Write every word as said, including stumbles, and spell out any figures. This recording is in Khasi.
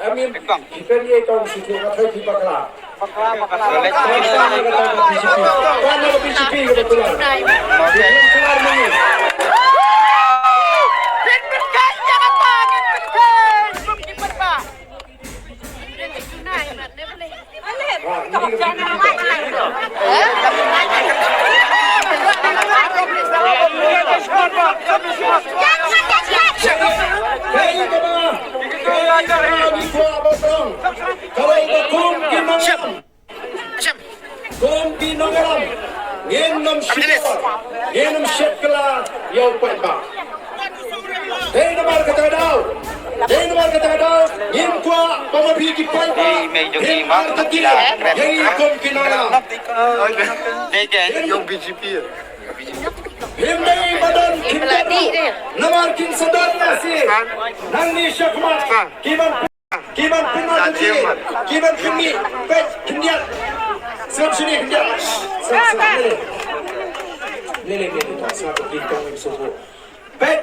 Amin. Ikan ye kong si tu ngatai di bakla. Bakla, bakla. Bakla, bakla. B J P. Bakla, B J P, bakla. Kum ki nongïalam, ngin nym shukor, ngin nym shukor ïa u paidbah. Dei namar kata ka daw, dei namar kata ka daw, ngim kwah ba ma phi ki paidbah phin artatien ïa ngi kum ki nongïalam. Dei, dei. Ïa u B J P. Phim dei ba don khyndiat ruh, namar kin sa don lashai. Nangne shakhmat ki ban, ki ban pynartatien, ki ban pynmih peit khyndiat. Sngap shane khyndiat. Sngap, sngap, leh leh. Leh leh, leh leh, sngap, peit khyndiat. Peit.